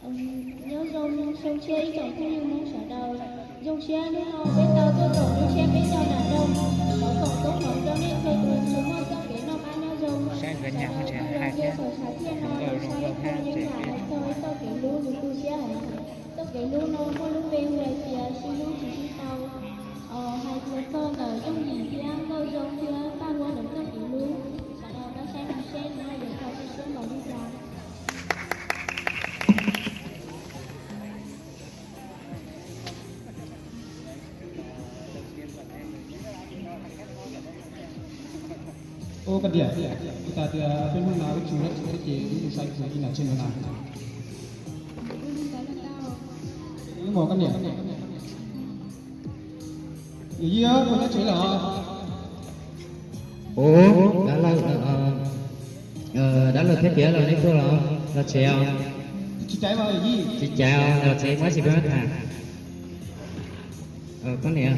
Nyob zoo, zoo siab ib tsoom phooj ywg Hmoob sawv daws. Zoo siab hnub no peb tau tuaj koom lub siab peb caug nram nroog. Thov foom koob hmoov rau nej txhua tus tsuas muaj txoj kev noj qab nyob zoo. Sawv daws kuj yuav cia txhaum tshav thiaj no los saib ib txhia yeeb yam los txog ib txoj kev hlub lus tu siab heev. Txoj kev hlub no muaj lub npe hu hais tias sib hlub tsis sib tau. Hais txog ntawm Yooj Yim thiab Nkauj Zoo thiab Paj Huab lawv txoj kev hlub, sawv daws pab saib no seb nws yuav txaus siab npaum li cas. Ua koj niam, kuv tas tias peb hnub no wb tsis muaj dab tsi thiab ces wb mus saib kuv ib nram tseg no na. Wb mus koj niam. Yawm yij, puas nyob tsev lawm? Ub, dab laug, dab laug thiab tiav laus nej tuaj los, los tsev os. Tsis caiv os, los tsev muab tsis peb tham. Koj niam.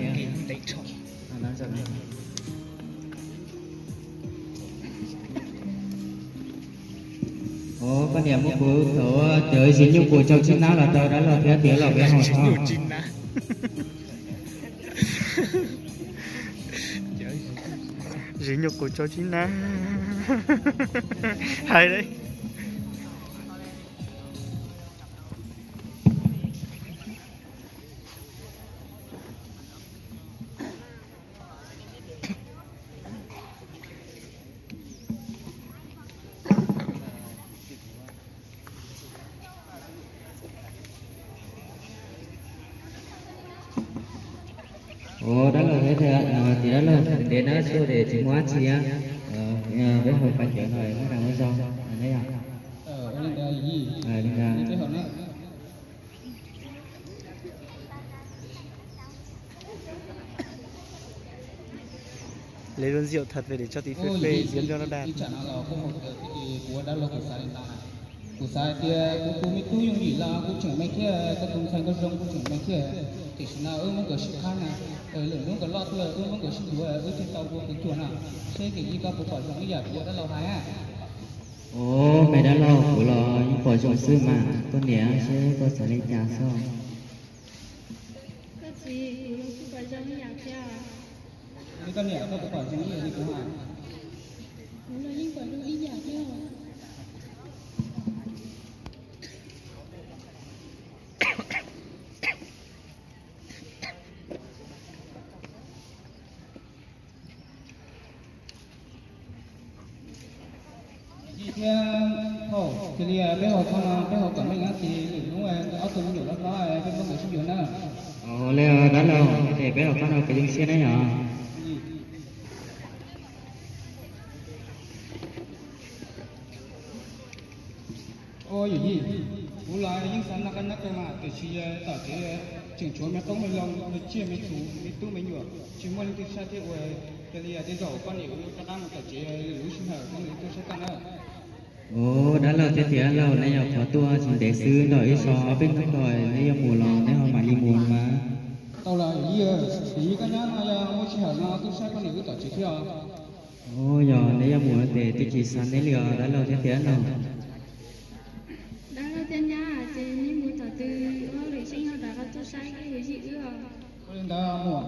Ov, koj niam muab kuv thaum cov zis nyuj qus tsau tsib nab los rau dab laug thiab tiav laus peb haus tso. Zis nyuj qus tsau tsib nab. Hais li. Ov, dab laug, tias dab laug ntev na, tuaj ces tsis muaj dab tsi, peb haus pais cawv no muab dag muab zog ne yom. Li ntawd, Lấy luôn rượu thật về để cho tí phê phê, Diễm Ramadan. Kuv xav tias kuv tus me tub Yooj Yim los kuv tseem me thiab, koj tus ntxhais Nkauj Zoo kuj tseem me thiab, tiam sis no wb muab nkawd sib qhab na, lwm hnub nkawd loj tuaj wb muab nkawd sib yuav, wb thiaj tau ua kwv cuag na. Seb Yooj Yim koj puas pom zoo ib yam kuv dab laug hais? Ov, me dab laug, kuv los yeej pom zoo xwb mas, koj niam seb koj xav li cas xwb. Koj txiv, kuv los kuj pom zoo ib yam thiab. Koj niam, koj puas pom zoo ib yam li kuv hais? Kuv los yeej pom zoo ib yam thiab. Yij thiab, thaum cia li peb haus txog no peb haus kom meej na, ces lwm hnub ob tug me nyuam loj hlob peb muab nkawd sib yuav na. Ov, li dab laug, ces peb haus txog no peb zoo siab na yom. Ov, yawm yij, kuv los yeej xav noj qab nyob kawg mas, tiam sis tom tsev tseem tshuav me qoob me loo, me tsiaj me txhu, me tub me nyuam, tsis muaj leej twg saib thiab ua. Cia li tej zaum koj niam wb rov qab mus tom tsev, lwm lub sij hawm koj niam tuaj saib koj na. Ov, dab laug thiab tiav laus, neb yog qhov tuaj tsis ntev xwb, nrog ib so ob peb hnub ko neb yuav mus los neb ho mam li mus mas. Tau los yawm yij, yawm yij koj nyob no yog muaj sij hawm no tuaj saib koj niam wb tom tsev thiab os. Ov, yog neb yuav mus no ces twb tsis xav neb li os dab laug thiab tiav laus. Dab laug thiab nyab, ces neb mus tom twg ob lwm xeeb ho rov qab tuaj saib wb yij wb os. Ua li ntawd mus.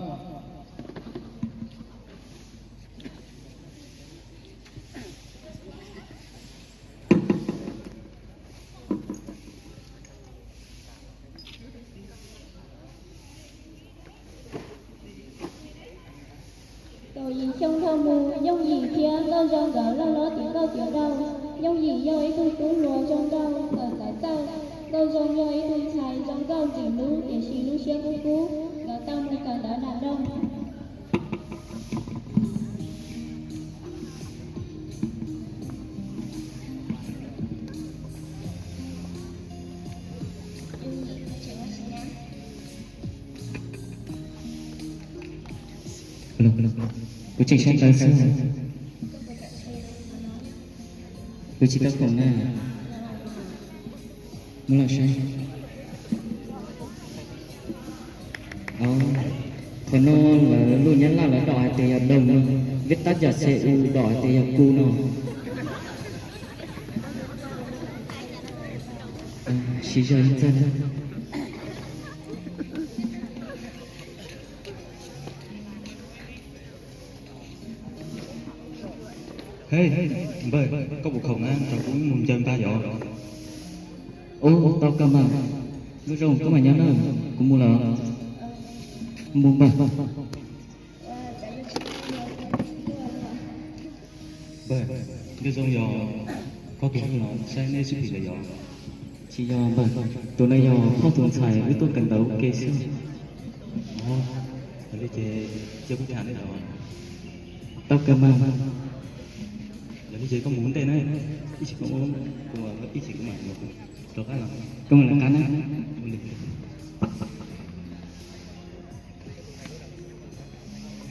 Kaum yim xyoo dhau mus, Yooj Yim thiab Nkauj Zoo nkawd loj hlob tim nkauj tim nraug. Yooj Yim yog ib tug tub hluas zoo nkauj kawm txawj, Nkauj Zoo yog ib tug ntxhais zoo nkauj ntxim hlub tiam sis lub siab kub kub, nkawd tau mus kawm ntawv nram nroog. Kuv tseem saib ntawv xwb. Kuv tsis tau koom na. Muab los saib. Qhov no lawv lub nyab laj lawv dom hais tias yog đồng no, viết tắt yog C U, dom hais tias yog ku no. Tsis yog ib txoj. Hej, npawg, koj puas khoom na, nrog kuv mus ncaws npag yom? Ub, tau kawg mas. Nkauj Zoo, koj mam nyob nawb, kuv mus lawm. Mus npawg. Npawg, Nkauj Zoo yog koj tus hlub los saib neb sib phim lawm yom? Tsis yog npawg, tus no yog phauj tus ntxhais wb tuaj kawm ntawv ua ke xwb. Yog li ces cia kuv tham neb os. Tau kawg mas. Yog li ces koj mus ua ntej na, ib chim kuv, ib chim kuv mam rov qab los. Koj mus lawv qab na.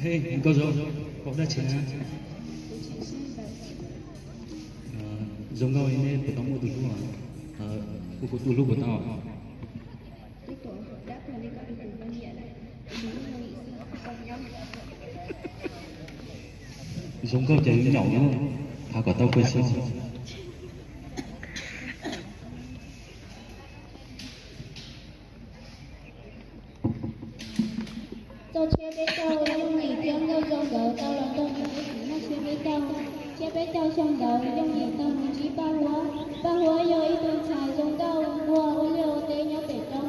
Hej, Nkauj Zoo, koj ua dab tsi na? Zoo Nkauj, neb puas tau muaj tus hlub? Ua kuv tus hlub puas tau? Zoo Nkauj ces nyaum nyob, thov kom tau kawg xwb. Txog tshiab peb caug, Yooj Yim thiab Nkauj Zoo nkawd tau los nrog nws ua tim noj tshiab peb caug. Tshiab peb caug xyoo ntawd, Yooj Yim tau mus ntsib Paj Huab. Paj Huab yog ib tug ntxhais zoo nkauj nquag ua liaj ua teb nyob pem roob.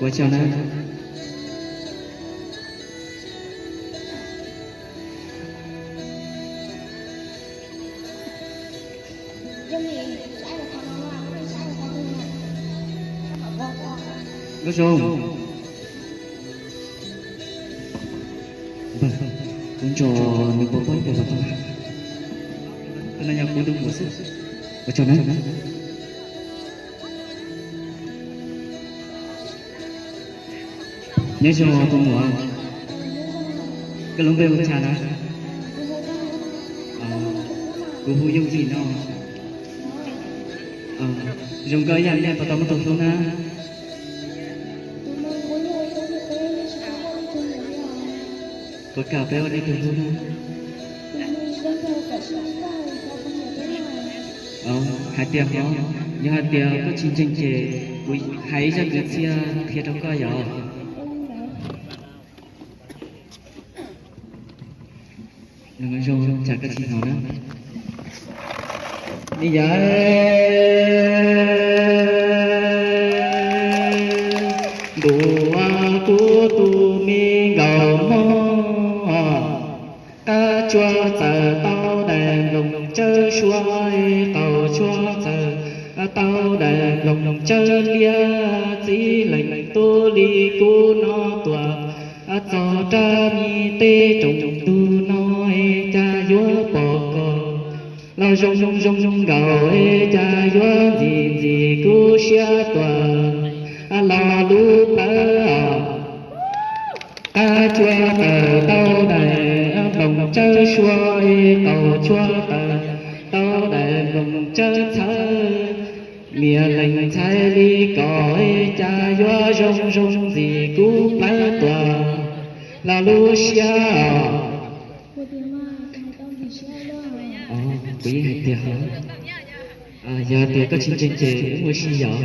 Ua tsaug na. Nkauj Zoo, kuv nrog nws pom pob tes los tau. Tus no yog kuv tus muam xwb. Ua tsaug na. Nyob zoo tus muam, koj lub npe hu cas na? Kuv hu Yooj Yim no. Zoo nkauj ib yam li nej puas tau muaj tus hlub na? Puas kam peb ua nej tus hlub na? Hais tias ho, yog hais tias koj tsis ntseeg ces kuv hais ib zaj kwv txhiaj qhia rau koj yom. Zoo, cas koj tsis hnov na? Ni yawm, ntuj, kuv tus me nkauj mog, qab tsuas txawm tau daim nplooj tsawb suab, qaum tsuas txawm tau daim nplooj tsawb liab, txiv leej tub li kuv no tuaj txog rau me teb rooj ntug no, cas yuav pom koj los zoo zoo zoo nkaus, cas yuav ntxim ntxim kuv siab tuaj los lub plawv. Qab tsuas txawm tau daim nplooj tsawb suab, qaum tsuas txawm tau daim nplooj tsawb txhawv, niam leej ntxhais li koj, cas yuav zoo zoo ntxim kuv plawv tuaj los lub siab. Kuv yeej hais tias, yog tias koj tsis ntseeg ces wb mus ua si yom.